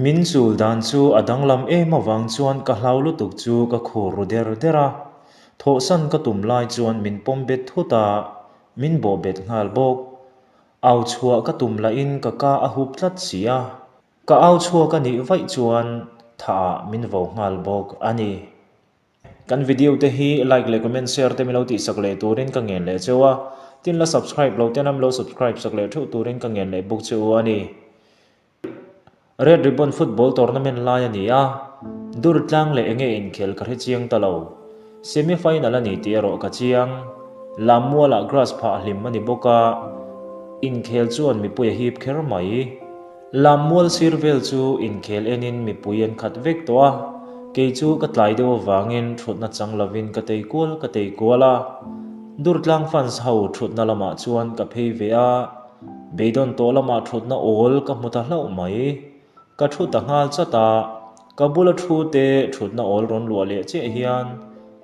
Min chul dan chu a danglam em avang chuan ka hlau lutuk chu ka khur ru der der a. Thawhsan ka tum lai chuan min pawm bet thut a, min bawh bet nghal bawk. Au chhuah ka tum lahin ka ka a hup tlat si a. Ka au chhuak a nih vaih chuan thah ah min vo nghal bawk a ni. Kan video te hi like leh comment share te milo tihsak leh turin ka ngen leh cheu a, tin la subscribe lo ten a milo subscribe sak leh theuh turin ka ngen leh bawk che u a ni. Red Ribbon Football Tournament lai a ni a, dur tlang leh enge inkhel ka hre chiang ta lo. Semi final a ni tih erawh ka chiang. Lammualah grass phah hlim a ni bawk a, inkhel chuan mipui a hip kher mai. Lammual sir vel chu inkhel enin mipui an khat vek tawh a, kei chu ka tlai deuh avangin thutna chang lovin ka tei kual ka tei kual a. Durtlang fans ho thutna lamah chuan ka phei ve a, beidawn tawh lamah thutna awl ka hmu ta hlauh mai. Ka thu ta nghal chat a, ka bula thu te thutna awl rawn luah leh chiah hian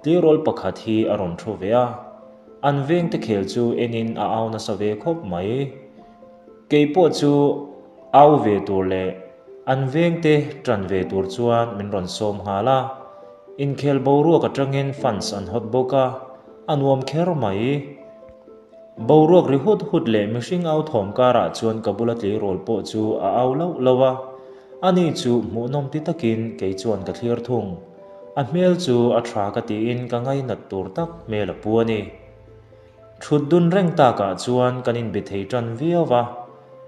tleirawl pakhat hi a rawn thu ve a, an vengte khel chu enin a au nasa ve khawp mai. Kei pawh chu au ve tur leh an vengte ṭan ve tur chuan min rawn sawm nghal a, inkhel boruak aṭangin fans an hawt bawk a, a nuam kher mai. Boruak ri hut hut leh mihring au thawm karah chuan ka bula tleirawl pawh chu a au lauh lauh a, ani chu hmuhnawm ti takin kei chuan ka thlir thung. A hmel chu a ṭha ka tiin ka ngainat tur tak hmel a pu a ni. Thut dun reng takah chuan kan inbe thei tan viau va,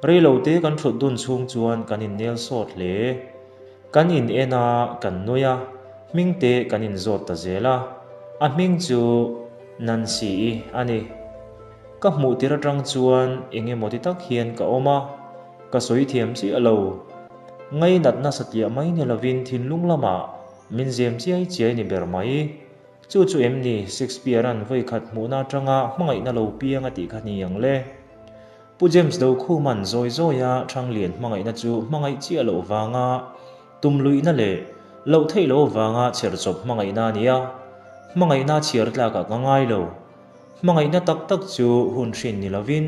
reilote kan thut dun chhung chuan kan innel sawt hle. Kan in en a, kan nui a, hming te kan inzawt ta zel a, a hming chu Nancy-i a ni. Ka hmuh tir atang chuan eng emaw ti tak hian ka awm a, ka sawi thiam chiah lo. Ngainatna satliah mai ni lovin thinlung lamah min zem chiai chiai ni ber mai. Chu chu em ni Shakespeare-a'n vawi khat hmuhna atanga hmangaihna lo piang a tih kha ni ang le? Pu James Dokhuma'n zawi zawia Thanglian hmangaihna chu hmangaih chiah loh vanga tum luihna leh loh theih loh avanga chherchawp hmangaihna a ni a, hmangaihna chhiar tlakah ka ngai lo. Hmangaihna tak tak chu hun hrin ni lovin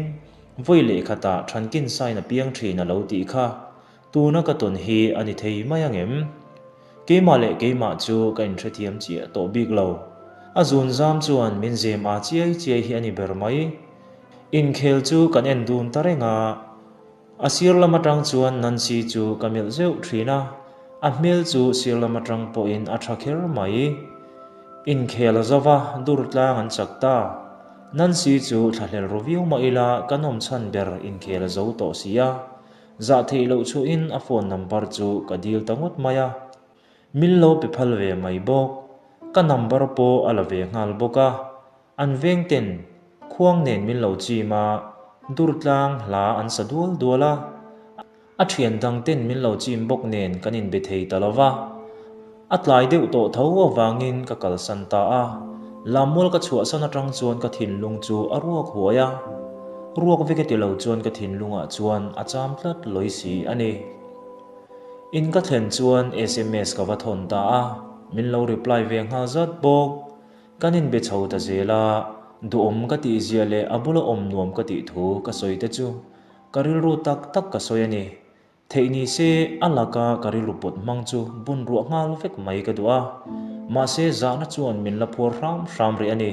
vawi leh khatah Thankin sain a piang thin a lo tih kha tuna ka tawn hi a ni thei mai angem? Keimah leh keimah chu ka inhrethiam chiah tawh bik lo. A zun zam chuan min zem a chiai chiai hi a ni ber mai. Inkhel chu kan en dun ta reng a, a sir lam atang chuan Nancy chu ka melh zeuh thin a, a hmel chu sir lam atang pawhin a tha kher mai. Inkhel a zo va, dur tlang an chak ta. Nancy chu thlahlel ru viau mah ila kan awm chhan ber inkhel a zo tawh si a. Zah theih loh chuhin a phone number chu ka dil ta ngawt mai a, min lo pe phal ve mai bawk. Ka number pawh a la ve nghal bawk a, an veng ten khuang nen min lo chim a, Durtlang hla an sa dual dual a, a thian dang ten min lo chim bawk nen kan inbe thei ta lo va. A tlai deuh tawh tho avangin ka kalsan ta a, Lammual ka chhuahsan atang chuan ka thinlung chu a ruak huai a, ruak vek e ti lo chuan ka thinlungah chuan a cham tlat lawi si a ni. In ka thlen chuan sms ka va thawn ta a, min lo reply ve nghal zat bawk. Kan inbe chho ta zel a, duhawm ka tih zia leh a bula awm nuam ka tih thu ka sawi te chu ka rilru tak tak ka sawi a ni. Theih ni se, a laka ka rilru pawt hmang chu bun ruah nghal vek mai ka duh a, mahse zahna chuan min la phuar hram hram rih a ni.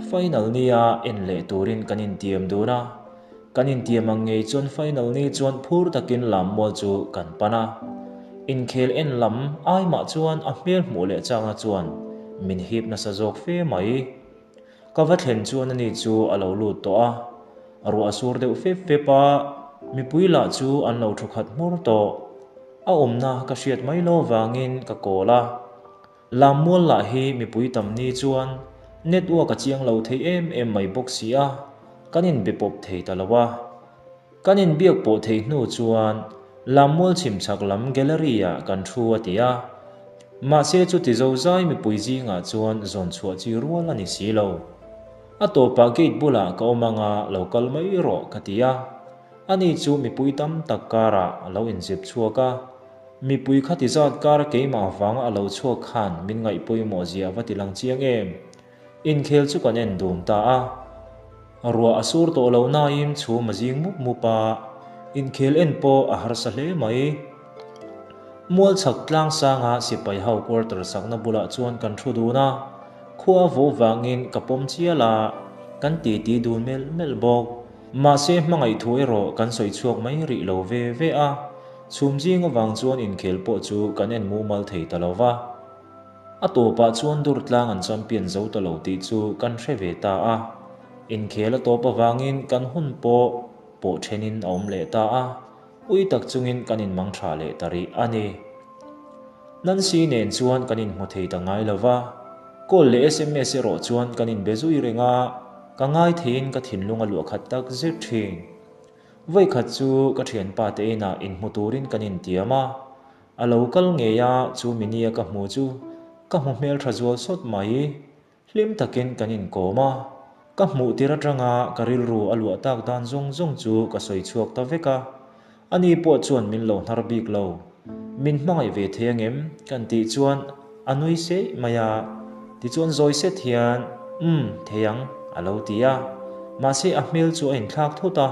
Final nia en leh turin kan intiam dun a, kan intiam ang ngei chuan final ni chuan phur takin lammual chu kan pan a. Inkhel en lam ai mah chuan a hmel hmuh leh changna chuan min hip nasa zawk fe mai. Ka va thlen chuan ani chu a lo lut tawh a, ruah a sur deuh fep fep a, mipui lah chu an lo thu khat hmur tawh. A awmna ka hriat mai lo vangin ka kawl a, Lammual lah hi mipui tam ni chuan network a chiang lo thei em em mai bawk si a, kan inbe pawp thei ta lo a. Kan inbiak pawh theih hnu chuan Lammual chhim chhak lam gallery ah kan thu a ti a. Mahse chuti zozai mipui zingah chuan zawn chhuah chi rual a ni si lo. A tawpah gate bulah ka awm anga lo kal mai rawh ka ti a. Ani chu mipui tam tak karah a lo inzep chhuak a. Mipui khati zat kar keimah vanga a lo chhuak khan min ngaih pawimawh zia va ti lang chiang em. Inkhel chu kan en dun ta a. Ruah a sur tawh lo nain chhum a zing mup mup a, inkhel en pawh a harsa hle mai. Mual chhak tlang sanga sipai ho quarter sakna bulah chuan kan thu dun a, khua vo vangin ka pawm chial a, kan titi dun melh melh bawk. Mahse hmangaih thu erawh kan sawi chhuak mai rih lo ve ve a, chhum zing avang chuan inkhel pawh chu kan en mumal thei ta lo va. A tawpah chuan Durtlang an champion zo ta lo tih chu kan hre ve ta a, inkhel a tawp avangin kan hun pawh pawh thenin a awm leh ta a, ui tak chungin kan inmang tha leh ta rih a ni. Nancy nen chuan kan inhmu thei ta ngai lo va, call leh sms erawh chuan kan inbe zui reng a, ka ngai theiin ka thinlung a luah khat tak zet thin. Vawikhat chu ka thianpa te inah inhmu turin kan intiam a, A lo kal ngei a, chu minia ka hmu chu ka hmu hmel tha zual sawt mai. Hlim takin kan inkawm a, ka hmuh tir atanga ka rilru a luah tak dan zawng zawng chu ka sawi chhuak ta vek a. Ani pawh chuan min lo hnar bik lo. Min hmangaih ve thei angem? Kan tih chuan a nui seih mai a. Tichuan zawi set hian, Umm, thei ang, a lo ti a. Mahse a hmel chu a inthlak thut a.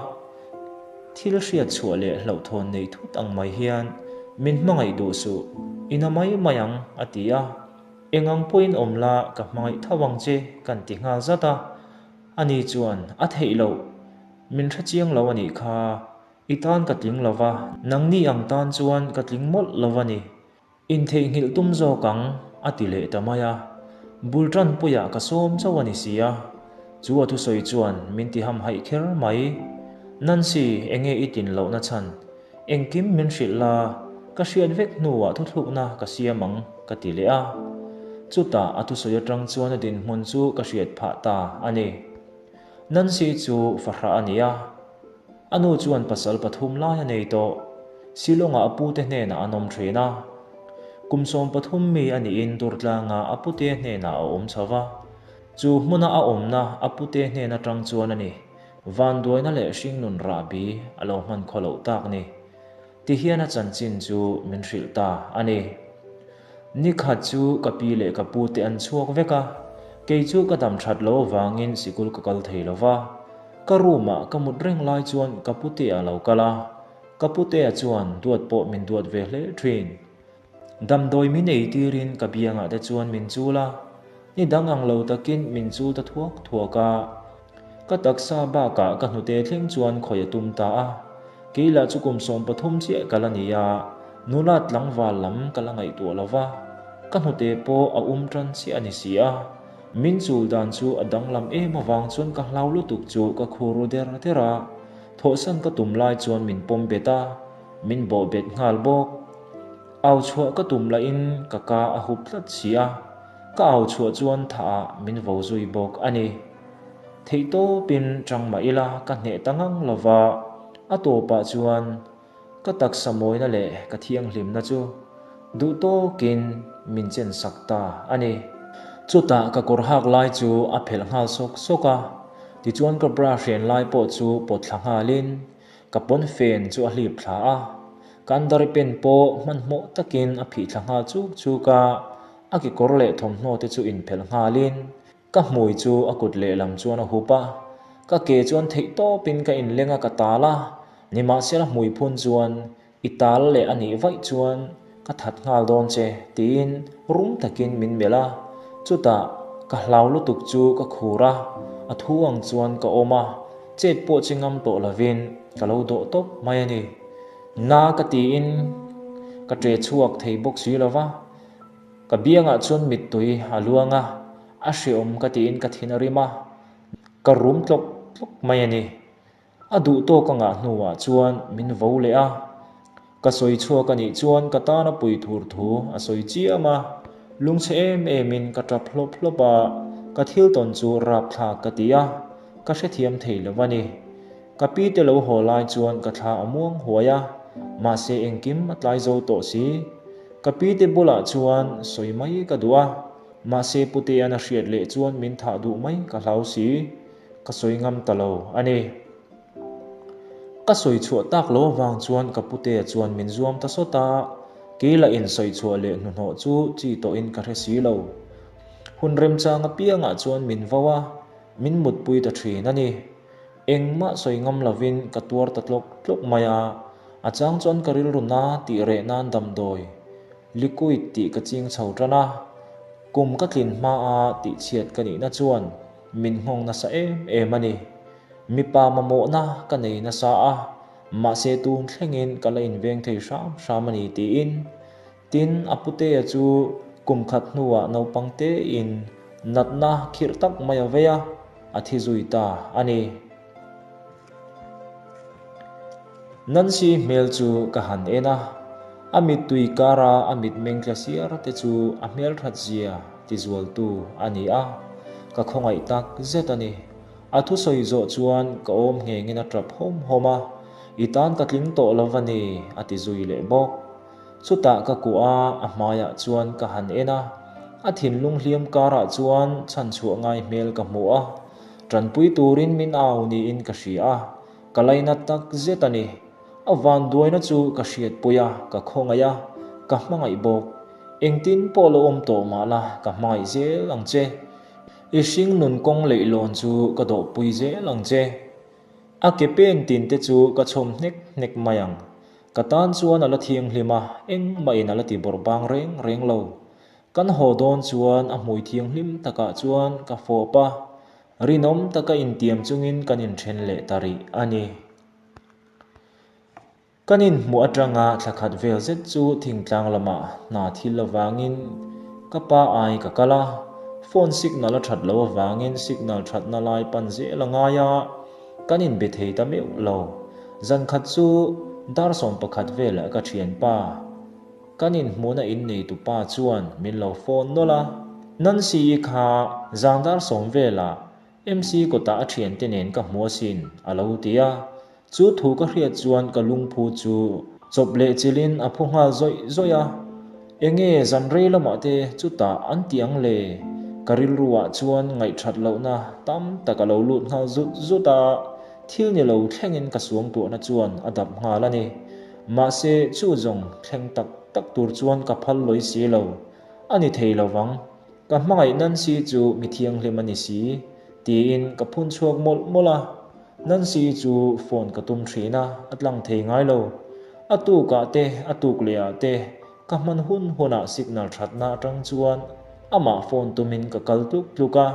Thil hriat chhuah leh hlauhthawn nei thut ang mai hian min hmangaih duh suh, i na mai mai ang, a ti a. Eng ang pawhin awm la, ka hmangaih tho ang che, kan ti nghal zat a. Ani chuan, A theih loh, min hre chiang lo a nih kha, i tan ka tling lo va, nangni ang tan chuan ka tling mawlh lo a ni. Intheihnghilh tum zawk ang, a ti leh ta mai a. Bul tanpuiah ka sawm chauh a ni si a. Chu a thusawi chuan min ti hamhaih kher mai. Nancy, enge i tin lohna chhan? Engkim min hrilh la, ka hriat vek hnuah thuthlukna ka siam ang, ka ti leh a. Chutah a thusawi atang chuan a dinhmun chu ka hriat phah ta a ni. Nancy chu fahrah a ni a. A nu chuan pasal pathum lai a nei tawh. Shillong-ah a pute hnenah an awm thin a. Kum 13 mi a niin Durtlanga a pute hnenah a awm chho va. Chu hmuna a awmna a pute hnen atang chuan a ni, vanduaina leh hringnun rahbi a lo hman khaw loh tak ni. Tihian a chanchin chu min hrilh ta a ni. Ni khat chu ka pi leh ka pu te an chhuak vek a, kei chu ka dam that lo avangin sikul ka kal thei lo va. Ka room ah ka mut reng lai chuan ka putea a lo kal a, ka putea chuan duat pawh min duat ve hle thin. Damdawi min ei tirin ka biangah te chuan min chul a, ni dang ang lo takin min chul ta thuak thuak a. Ka taksa bakah ka hnute thleng chuan khawi a tum ta a, kei lah chu kum 13 chiah ka la ni a, nula tlangval lam ka la ngaihtuah lo va, ka hnute pawh a um tan chiah a ni si a. Min chul dan chu a danglam em avang chuan ka hlau lutuk chu ka khur ru der der a, thawhsan ka tum lai chuan min pawm bet a, min bawh bet nghal bawk. Au chhuah ka tum lahin ka ka a hup tlat si a, ka au chhuah chuan thah ah min vo zui bawk a ni. Theihtawpin tang mah ila ka hneh ta ngang lova, a tawpah chuan ka taksa mawina leh ka thianghlimna chu duh tawkin min chen sak ta a ni. Chutah ka kawr hak lai chu a phelh nghal sawk sawk a, tichuan ka bra hren lai pawh chu pawt thla nghalin ka pawnfen chu a hlip thla a, ka underpen pawh hmanhmawh takin a phih thla nghal chuk chuk a, a kekawr leh thawmhnaw te chu inphelh nghalin Ka hmui chu a kut lehlam chuan a hup a, ka ke chuan theih tawpin ka inleng a ka tal a, nimahsela hmui phun chuan i tal leh a nih vaih chuan ka that nghal dawn che tiin rum takin min melh a, chutah ka hlau lutuk chu ka khur a, a thu ang chuan ka awm a, chet pawh chi ngam tawh lovin ka lo dawh tawp mai a ni. Na ka tiin ka ṭe chhuak thei bawk si lova. Ka biangah chuan mittui a luang a, a hreawm ka tiin ka thin a rim a, ka rum tlawk tlawk mai a ni. A duh tawk a ngah hnuah chuan min vo leh a, ka sawi chhuak a nih chuan ka tana pui thur thu a sawi chiam a, lungchhe em emin ka tap hlawp hlawp a, ka thil tawn chu rapthlak ka ti a, ka hrethiam thei lo a ni. Ka pi te lo haw lai chuan ka thla a muang huai a, mahse engkim a tlai zo tawh si. Ka pi te bulah chuan sawi mai ka duh a, mahse Putea'n a hriat leh chuan min thah duh mai ka hlau si, ka sawi ngam ta lo a ni. Ka sawi chhuah tak lo avang chuan ka Putea chuan min zuam ta sawt a, kei lah in sawi chhuah leh hnuhnawh chu chi tawhin ka hre si lo. Hun remchang apiangah chuan min vo a, min mutpui ta thin a ni. Engmah sawi ngam lovin ka tuar ta tlawk tlawk mai a, a chang chuan ka rilru na tih reh nan damdawi. Liquid tih ka ching chho tan a, kum ka tlin hmaa tihchhiat ka nihna chuan min nghawng nasa em em a ni. Mipa mamawhna ka nei nasa a, mahse tun thlengin ka la inveng thei hram hram a ni tiin. Tin, a putea chu kum khat hnuah naupang tein natna khirh tak mai a vei a, a thi zui ta a ni. Nancy hmel chu ka han en a, a mittui kara a mitmeng tla siar te chu a hmelthat zia tizualtu a ni a, ka khawngaih tak zet a ni. A thusawi zawh chuan ka awm nghengin a tap hawm hawm a, I tan ka tling tawh lo va ni, a ti zui leh bawk. Chutah ka kuah a, a hmaiah chuan ka han en a, a thinlung hliam karah chuan chhanchhuah ngai hmel ka hmu a, Tanpui turin min au niin ka hria a, ka lainat tak zet a ni. A vanduaina chu ka hriatpui a, ka khawngaih a, ka hmangaih bawk. Engtin pawh lo awm tawh mah la, ka hmangaih zel ang che. I hring nun kawng leihlawn chu ka dawhpui zel ang che. A ke pen tin te chu ka chhawm hnek hnek mai ang. Ka tan chuan a la thianghlim a, engmahin a la ti bawrh bang reng reng lo. Kan haw dawn chuan a hmui thianghlim takah chuan ka fawp a, rinawm taka intiam chungin kan inthen leh ta rih a ni. Kan inhmuh atanga thla khat vel zet chu thingtlang lamah hna thil avangin ka pa ai ka kal a, phone signal a that loh avangin signal thatna lai pan zel a ngai a, kan inbe thei ta meuh lo. Zan khat chu dar 11 velah ka thianpa, Kan inhmuhna inneitu pa chuan min lo phone nawlh a, Nancy-i kha zangdar sawm velah MC kawtah a thiante nen ka hmu asin a lo ti a. Chu thu ka hriat chuan ka lungphu chu chawp leh chilhin a phu nghal zawih zawih a. Enge zan rei lamah te chutah an ti ang le? Ka rilruah chuan ngaihthat lohna tam tak a lo lut nghal zut zut a, thil ni lo thlengin ka suangtuahna chuan a dap nghal a ni. Mahse, chu zawng thleng tak tak tur chuan ka phal lawi si lo. A ni thei lo vang. Ka hmangaih Nancy chu mi thianghlim a ni si, tiin ka phun chhuak mawlh mawlh a. Nancy chu phone ka tum thin a, a tlang thei ngai lo. A tukah te, a tuk lehah te, ka hman hun hunah signal thatna atang chuan amah phone tumin ka kal tluk tluk a.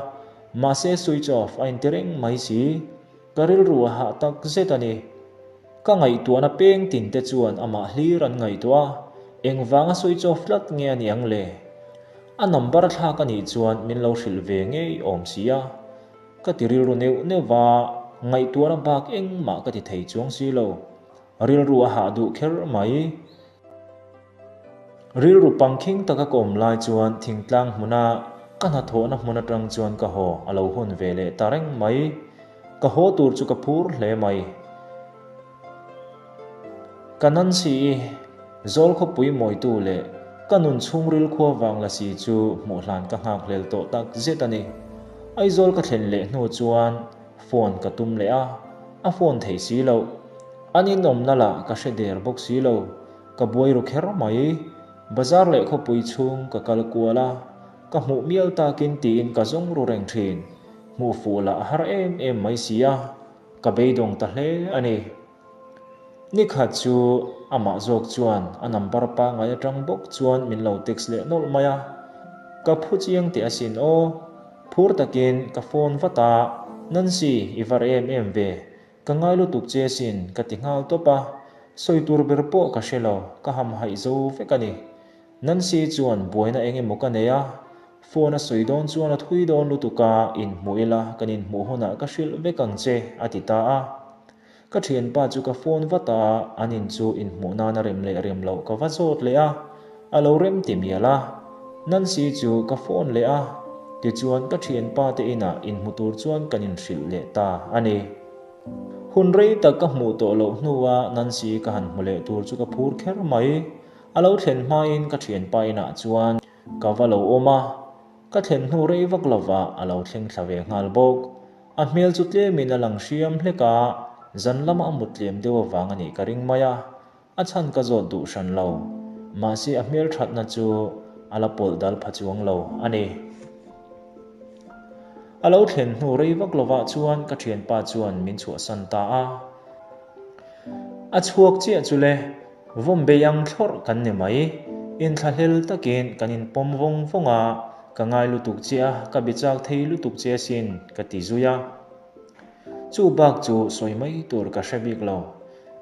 Mahse, switch off a inti reng mai si. Ka rilru a hah tak zet a ni. Ka ngaihtuahna peng tin te chuan amah hlir an ngaihtuah a, engvanga switch off tlat nge a ni ang le? A number thlak a nih chuan min lo hrilh ve ngei awm si a. Ka ti rilru neuh neuh va, ngaihtuahna bak engmah ka ti thei chuang si lo. Rilru a hah duh kher mai. Rilru pangkhing taka ka awm lai chuan thingtlang hmuna ka hnathawhna hmun atang chuan ka haw a lo hun ve leh ta reng mai. Ka haw tur chu ka phur hle mai. Ka Nancy-i zawl khawpui mawitu leh ka nun chhungril khua vang la si chu hmuh hlan ka nghak hlel tawh tak zet a ni. Aizawl ka thlen leh hnu chuan phone ka tum leh a, a phone thei si loh. An inawmna lah ka hre der bawk si lo. Ka buai ru kher mai. Bazar leh khawpui chhung ka kal kual a, ka hmuh mial takin tiin ka zawng ru reng thin. Hmuh fuh lah a har em em mai si a, ka beidawng ta hle a ni. Nikhat chu amah zawk chuan a number pangngai atang bawk chuan min lo text leh nawlh mai a, ka phu chiang teh asin aw. Phur takin ka phone vat a, Nancy i var em em ve, Ka ngai lutuk che sin, ka ti nghal tawp a, sawi tur ber pawh ka hre lo, ka hamhaih zo vek a ni. Nancy chuan buaina eng emaw ka nei a, phone a sawi dawn chuan a thui dawn lutuk a, inhmuh ila kan inhmuh hunah ka hrilh vek ang che, a ti ta a. Ka thianpa chu ka phone vat a, an in chu inhmuh nana rem leh rem loh ka va zawt leh a, a lo rem ti mial a. Nancy chu ka phone leh a, tichuan ka thianpa te inah inhmu tur chuan kan inhrilh leh ta a ni. Hun rei tak ka hmuh tawh loh hnua Nancy ka han hmu leh tur chu ka phur kher mai. A lo thlen hmain ka thianpa inah chuan ka va lo awm a, ka thlen hnu rei vak lovah a lo thleng thla ve nghal bawk. A hmel chu tlemin a lang hriam hlek a, zan lama a mut tlem deuh avang a nih ka ring mai a. A chhan ka zawt duh hran lo. Mahse a hmel thatna chu a la pawlh dal pha chuang lo a ni. A lo thlen hnu rei vak lovah chuan ka thianpa chuan min chhuahsan ta a. A chhuak chiah chu le, vawm bei ang thlawrh kan ni mai. Inthlahlel takin kan inpawm vawng vawng a, ka ngai lutuk che a, ka be chak thei lutuk che asin, ka ti zui a. Chu bak chu sawi mai tur ka hre bik lo.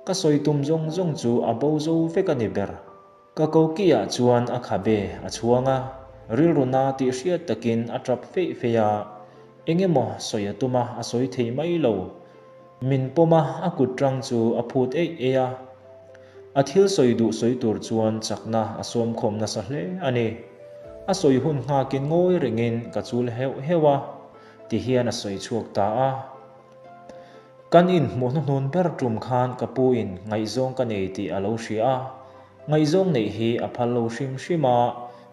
Ka sawi tum zawng zawng chu a bo zo vek a ni ber. Ka kokiah chuan a khabe a chhuang a, rilru na tih hriat takin a tap feih feih a, eng emaw sawi a tum a, a sawi thei mai lo. Min pawm a, a kut tang chu a phut eih eih a. A thil sawi duh sawi tur chuan chakna a sawmkhawm nasa hle a ni. A sawi hun nghakin ngawi rengin ka chul heuh heuh a, tihian a sawi chhuak ta a. Kan inhmuh hnuhnun ber tum khan ka pu in ngaihzawng ka nei tih a lo hria a, ngaihzawng neih hi a phal lo hrim hrim a,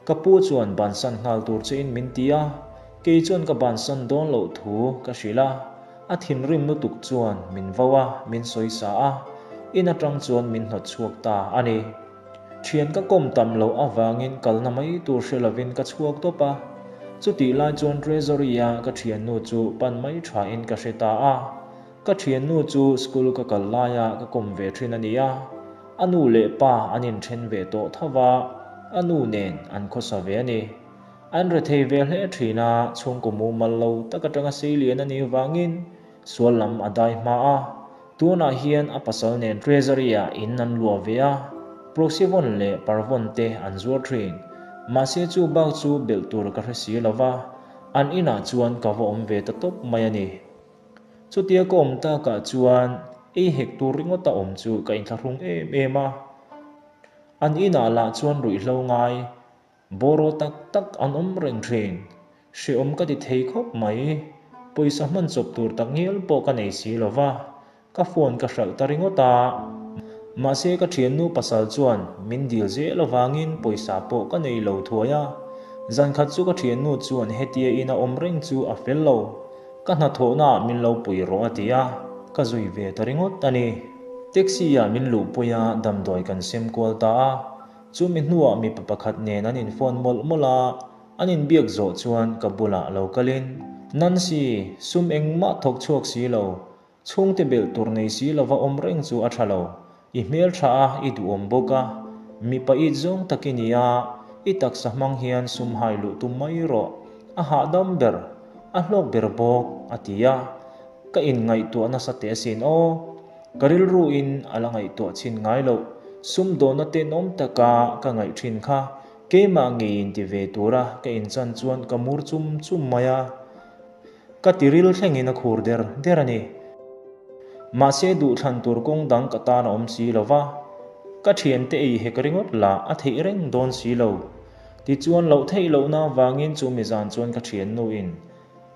ka pu chuan bansan nghal tur che in min ti a, kei chuan ka bansan dawn loh thu ka hrilh a, a thinrim lutuk chuan min vo a, min sawi sa a, in atang chuan min hnawt chhuak ta a ni. Thian ka kawm tam loh avangin kalna mai tur hre lovin ka chhuak tawp a. Chutih lai chuan Treasury-a ka thiannu chu pan mai thain ka hre ta a. Ka thiannu chu school ka kal laia ka kawm ve thin a ni a. A nu leh pa an inthen ve tawh tho va, a nu nen an khawsa ve a ni. An rethei ve hle thin a, chhungkaw mumal lo tak atanga seilian a nih vangin Sual lam a dai hma a, tunah hian a pasal nen Treasury-ah in an luah ve a, Proxivon leh Parvon te an zuar thin. Mahse chu bak chu belh tur ka hre si lo va, an inah chuan ka va awm ve ta tawp mai a ni. Chutia ka awm takah chuan ei hek tur ringawta awm chu ka inthlahrung em em a. An inah lah chuan ruihhlo ngai Bawraw tak tak an awm reng thin. Hreawm ka ti thei khawp mai. Pawisa hman chawp tur tak ngial pawh ka nei si lo va, ka phone ka hralh ta ringawt a. Mahse ka thiannu pasal chuan min dil zel avangin pawisa pawh ka nei lo thuai a. Zankhat chu ka thiannu chuan hetia in a awm reng chu a fel lo. Ka hnathawhnaah min lo pui rawh a ti a, ka zui ve ta ringawt a ni. Taxi-ah min luhpui a, damdawi kan sem kual ta a. Chumi hnuah mipa pakhat nen an inphone mawlh mawlh a, an inbiak zawh chuan ka bulah lo kalin, Nancy, sum engmah thawk chhuak si lo, chhungte belh tur nei si lova awm reng chu a tha lo, i hmeltha a, i duhawm bawk a, mipa it zawng tak i ni a, i taksa hmang hian sum hai luh tum mai rawh, a hahdam ber, a hlawk ber bawk, a ti a, ka inngaihtuah nasa teh asin aw. Ka rilruin a la ngaihtuah chhin ngai loh, sumdawnna tenawm taka ka ngaih thin kha keimah ngeiin ti ve tura ka inchan chuan ka mur chum chum mai a. Ka tiril thlengin a khur der der a ni. Mahse duhthlan tur kawng dang ka tan a awm si lo va, ka thiante ei hek ringawt lah a theih reng dawn si lo. Tichuan loh theih lohna vangin chu mizan chuan ka thiannuin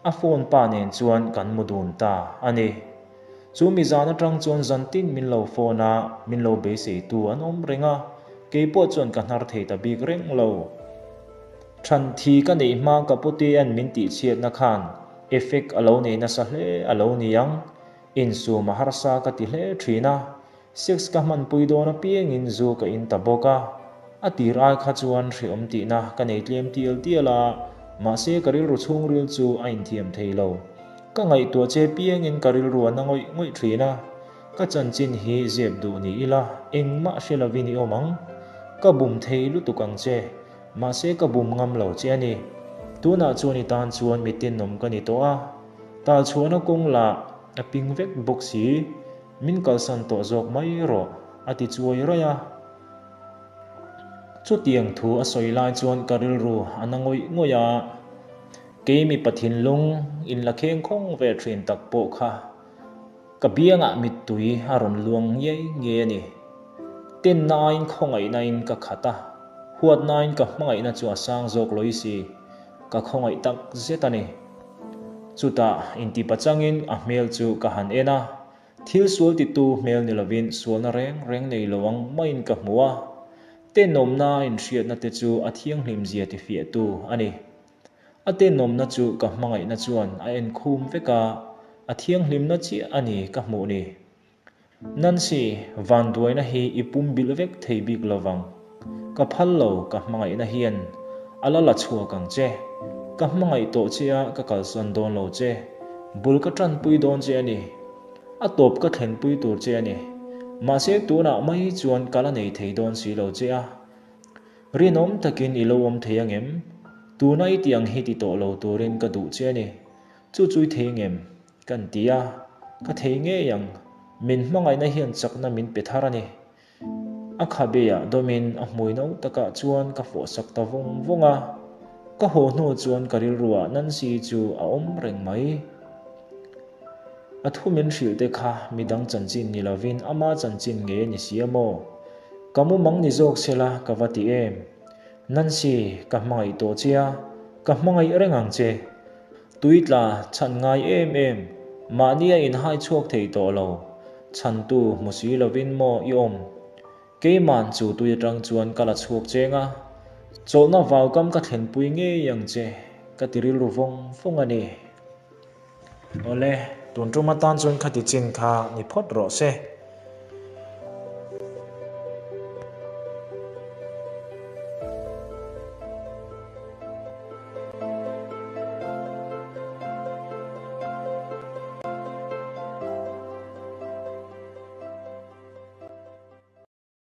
a phone pa nen chuan kan mu dun ta a ni. Chu mi zan atang chuan zantin min lo phone a, min lo beiseitu an awm reng a, keipawh chuan ka hnar thei ta bik reng lo. Than thi ka neih hma ka putea'n min tihchhiatna khan effect a lo nei nasa hle a lo ni ang, insum a harsa ka ti hle thin a, Sex ka hmanpui dawn apiangin zu ka in ta bawk a, a tir ai kha chuan hreawm tihna ka nei tlem tial tial a, mahse ka rilru chhungril chu a inthiam thei lo. Ka ngaihtuah che piangin ka rilru a na ngawih ngawih thin a, ka chanchin hi zep duh ni ila engmah hre lovin i awm ang. Ka bum thei lutuk ang che, mahse ka bum ngam lo che a ni. Tunah chuan i tan chuan mi tenawm ka ni tawh a, talchhuahna kawng lah a ping vek bawk si. Min kalsan tawh zawk mai rawh, a ti chuai raih a. Chutiang thu a sawi lai chuan ka rilru a na ngawih ngawih a, kei mipa thinlung in la kheng khawng ve thin tak pawh kha ka biangah mittui a rawn luang ngiai ngiai a ni. Tenna aiin khawngaihna in ka khat a, huatna aiin ka hmangaihna chu a sang zawk lawi si, ka khawngaih tak zet a ni. Chutah intipachangin a hmel chu ka han en a, Thil sual titu hmel ni lovin sualna reng reng nei lo ang maiin ka hmu a, tenawmna inhriatna te chu a thianghlim zia tifiahtu a ni. A tenawmna chu ka hmangaihna chuan a enkhum vek a, a thianghlimna chiah a ni ka hmuh ni. Nancy, vanduaina hi i pumbilh vek thei bik lovang. Ka phal lo, ka hmangaihna hian a la la chhuak ang che. Ka hmangaih tawh che a, ka kalsan dawn lo che. Bul ka tanpui dawn che a ni. A tawp ka thlenpui tur che a ni. Mahse tunah mai chuan ka la nei thei dawn si lo che a. Rinawm takin i lo awm thei angem? Tuna i tih ang hi ti tawh lo turin ka duh che a ni. Chu chu i thei ngem? Kan ti a, ka thei ngei ang. Min hmangaihna hian chakna min pe thar a ni. A khabeah dawmin a hmui no takah chuan ka fawhsak ta vawng vawng a. Ka haw hnu chuan ka rilruah Nancy chu a awm reng mai. A thu min hrilh te kha midang chanchin ni lovin ama chanchin nge ni si a maw? Ka mumang ni zawk sela ka va ti em? Nancy, ka hmangaih tawh che a, ka hmangaih reng ang che. Tui tla chhan ngai em em, mahni a inhai chhuak thei tawh lo. Chhantu hmu si lovin maw i awm? Keiman chu tui atang chuan ka la chhuak cheng a, chawlhna vaukam ka thlenpui ngei ang che, ka ti rilru vawng vawng a ni. Awle, tun tum atan chuan khati chin kha ni phawt rawh se.